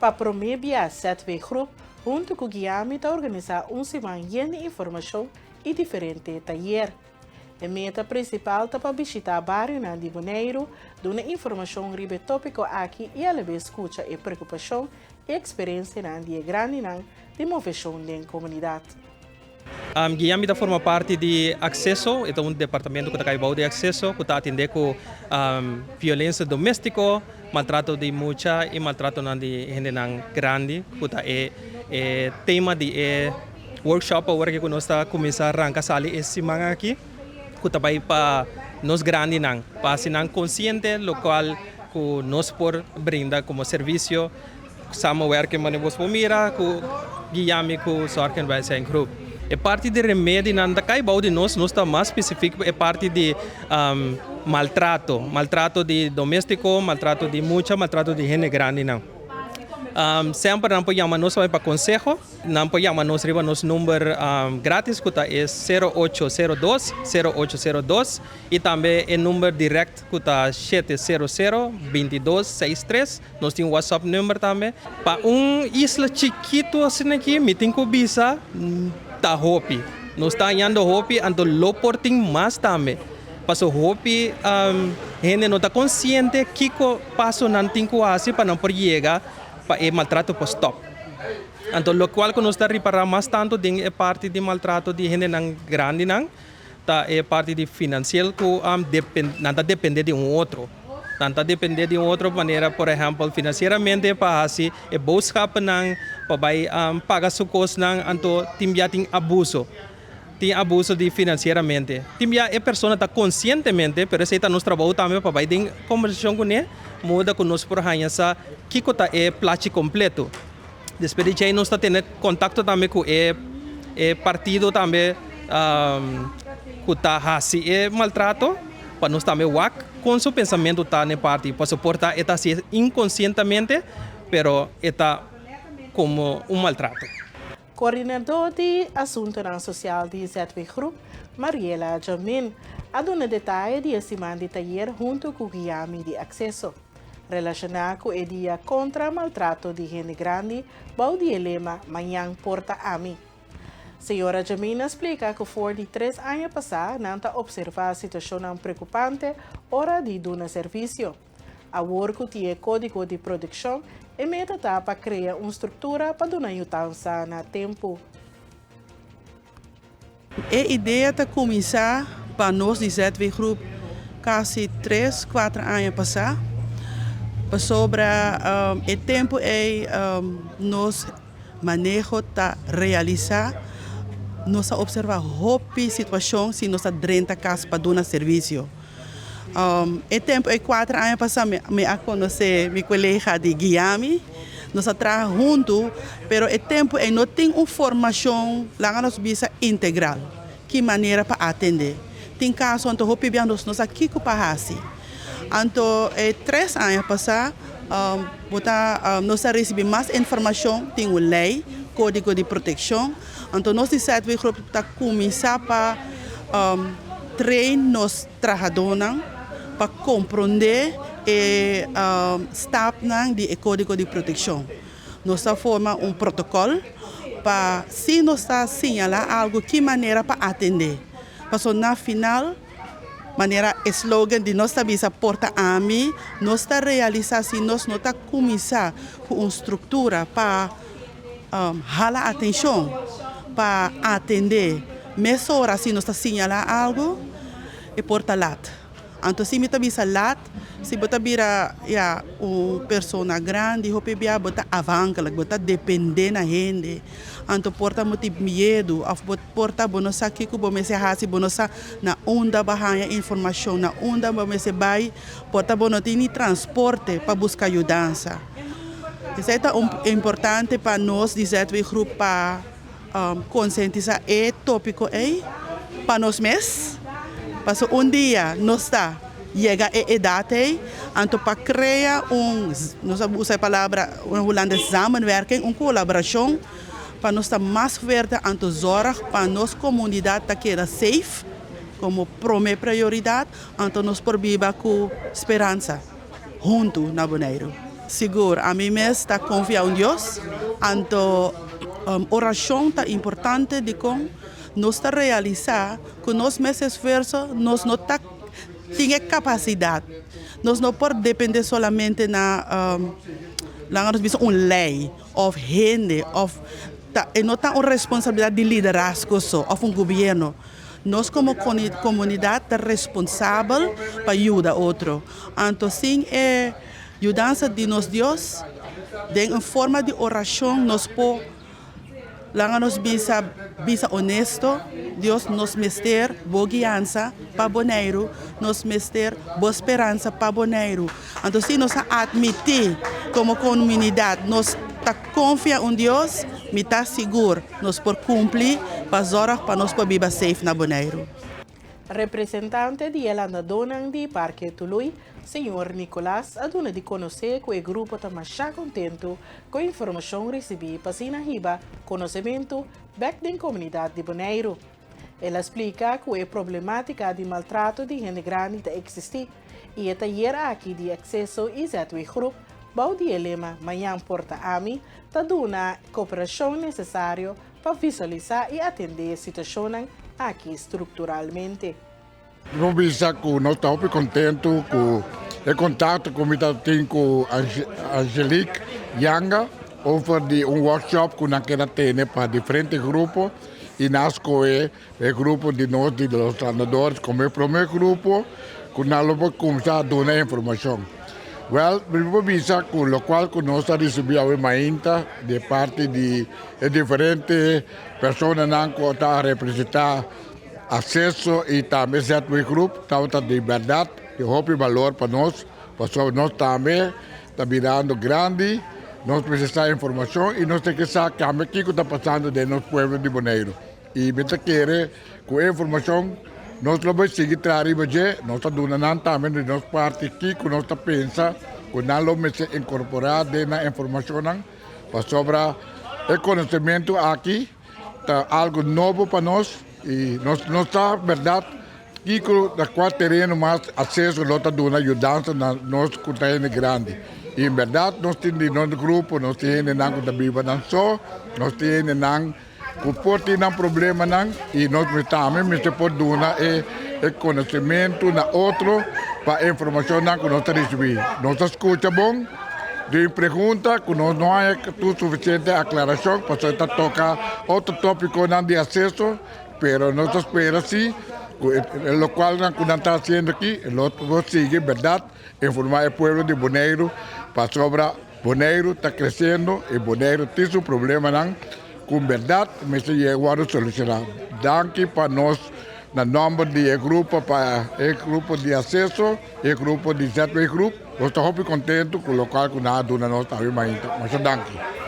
Pa promé bia ZW Groep huntu ku Guiami ta organisá un siman yen di informashon i diferente tayer. E meta prinsipal ta pa bishitá barionan di Boneiru, duna informashon riba e tópiko aki i alabes skucha e preokupashon i eksperensianan di e grandinan di moveshon den komunidat. Guiami ta forma parti di Acceso, e ta un departamento ku ta kai bou di Acceso ku ta atendé ku violensia doméstiko, maltrato di mucha i maltratonan di hendenan grandi ku ta e e tema di e workshop awor aki ku nos ta kuminsá ranka sali e siman aki ku ta bai pa nos grandinan pa hasi nan konsiente lokual ku nos por brinda komo servisio. Samenwerking manera bos por mira ku Guiami ku Zorg en Welzijn Groep. E parti di remedinan ta kai bou di nos, nos ta mas spesifik e parti di maltrato, maltrato di domestiko, maltrato di mucha, maltrato di hende grandinan. Semper nan por yama nos tambe pa konseho. Nan por yama nos riba nos number gratis ku ta e 0802 0802 i tambe e number direct ku ta 700 22 63. Nos tin WhatsApp number tambe. Pa un isla chikitu asina aki mi tin ku bisa ta hopi. Nos ta hañando hopi anto lo por tin mas tambe. Paso hopi hende no ta konsiente kiko paso nan tin ku hasi pa nan por yega pa e maltrato por stop. Anto lokual ku nos ta ripará mas tantu den e parti di maltrato di hendenan grandinan ta e parti di finansiel ku nan ta dependé di un otro. Nan ta dependé di un otro manera, por ehèmpel finansieramente pa hasi e boodschappennan, pa bai paga su kosnan, anto tin bia tin abuso. Tin abuso di finansieramente. Tin bia e persona ta konsientemente, pero esei ta nos trabou tambe pa bai den kombersashon kuné, moda ku nos por haña sa kiko ta e plachi kompleto. Despues di djei nos ta tene kontakto tambe ku e e partido tambe ku ta hasi e maltrato pa nos tambe wak kon su pensamentu ta na e parti. Pasobra por ta e ta hasié inkonsientemente pero e ta komo un maltrato. Koordinadó di Asuntonan Sosial di ZW Groep, Mariela Jamin, a duna detaye di e siman di tayer huntu ku Guiami di Akseso. Relashoná ku e dia kontra maltrato di hende grandi bou di e lema Mañan por ta ami. Señora Jamina splika ku for di tres aña pasá nan ta opservá situashonnan preokupante ora di duna servisio. Awor ku tin e kódigo di produkshon, e meta ta pa krea un struktura pa duna yutansa na tempu. E idea ta kuminsá pa nos di ZW Groep kasi tres, kuater aña pasá, pasobra e tempu ei nos maneho ta realisá, nos a opservá hopi situashon si nos ta drenta kas pa duna servisio. E tempu ei kuater aña pasá mi a konosé mi kolega di Guiami, nos a traha huntu, pero e tempu ei no tin un formashon, laga nos bisa, integral, ki manera pa atendé. Tin kaso anto hopi bia nos no sa kiko pa hasi. Anto e tres aña pasá bo ta nos a risibí mas informashon, tin un lei, kódigo di protekshon, Anto nos di ZW Groep ta kuminsá pa train nos trahadónan pa komprondé e stapnan di e kódigo di protekshon. Nos ta forma un protokòl pa si nos ta siñalá algu ki manera pa atendé. Pasobra na final, manera e slogan di nos ta bisa por ta ami, nos ta realisá si nos no ta kuminsá ku un struktura pa Hala atenshon pa atendé mesora si nos ta siñalá algu, e por ta lat. Anto si mi ta bisa lat, si bo ta bira ya un persona grandi hopi bia bo ta afhankelijk, bo ta dependé na hende. Anto por ta bo tin miedu òf bo por ta bo no sa kiko bo mester hasi, bo no sa na unda bo a haña informashon, na unda bo mester bai, por ta bo no tin ni transporte pa buska yudansa. Esei ta un importante pa nos di ZW Groep pa konsientisá e tópiko ei pa nos mes, pasobra un dia nos ta yega e edat ei, anto pa krea un, nos a usa e palabra na hulandes samenwerking, un kolaborashon pa nos ta mas fuerte anto zòrg pa nos komunidat ta keda safe komo promé prioridat, anto nos por biba ku speransa huntu na Boneiru. Sigur, ami mes ta konfia un Dios, anto orashon ta importante dikon nos ta realisá ku nos mes esfuerso nos no ta tin e kapasidat. Nos no por dependé solamente na laga nos bisa un lei òf hende òf ta e no ta un responsabilidat di liderazgo so òf un gobièrnu. Nos komo komunidat ta responsabel pa yuda otro. Anto sin e yudansa di nos Dios den un forma di orashon nos por laga nos bisa bisa honesto, Dios, nos mester bo guiansa pa Boneiru, nos mester bo speransa pa Boneiru. Anto si nos a atmití komo komunidat nos ta konfia un Dios, mi ta sigur nos por kumpli pa zòrg pa nos por biba safe na Boneiru. Representante di e landadónan di Parke Tului, señor Nicolas, a duna di konosé ku e grupo ta masha kontentu ku e informashon risibí pa asina hiba konosementu bèk den komunidat di Boneiru. El a splika ku e problemátika di maltrato di hende grandi ta eksistí i e tayer aki di Akseso i ZW Groep bou di e lema Mañan por ta ami ta duna koperashon nesesario pa visualisá i atendé situashonnan aki strukturalmente. Mi por bisa ku nos ta hopi kontentu ku e kontakto ku mi ta tin ku Angelique Yanga over di un workshop ku nan keda tene pa diferente grupo i nan a skohe e grupo di nos di Los Landadores komo e prome grupo ku nan lo por kumsa duna informashon. Wèl, mi por bisa ku lokual ku nos a risibí awe mainta di parti di e diferente personanan ku ta representá Akseso i tambe ZW Groep tabata di bèrdat di hopi balor pa nos, pasobra nos tambe ta birando grandi, nos mester sa informashon i nos tin ke sa tambe kiko ta pasando den nos pueblo di Boneiru. I mi ta kere ku e informashon nos lo bai sigui traha riba dje, nos ta duna nan tambe di nos parti kiko nos ta pensa ku nan lo mester inkorporá den nan informashonnan, pasobra e konosementu aki ta algo nobo pa nos y nos no sa berdad kico na cua tereno mas acceso lo ta duna yudansa na nos cu ta hende grandi. Y en berdad nos tin di nos grupo nos tin hendenan cu ta biba nan so, nos tin hendenan cu por tin nan problemanan y nos tambe mester por duna e conocimento na otro pa e informacionnan cu nos ta ricibi. Nos ta scucha bon. Di pregunta ku nos no haña tur sufisiente aklarashon pasobra e ta toka otro topikonan di aseso, pero nos ta spera si ku e lokualnan ku nan ta hasiendo aki lo por sigui bèrdat informá e pueblo di Boneiru pasobra Boneiru ta kresiendo i Boneiru tin su problemanan ku bèrdat mester yega wòrdu solushoná. Danki pa nos na nòmber di e grupo pa e grupo di aseso i e grupo di ZW Groep. Nos ta hopi kontentu ku lokual ku nan a duna nos awe mainta. Masha danki.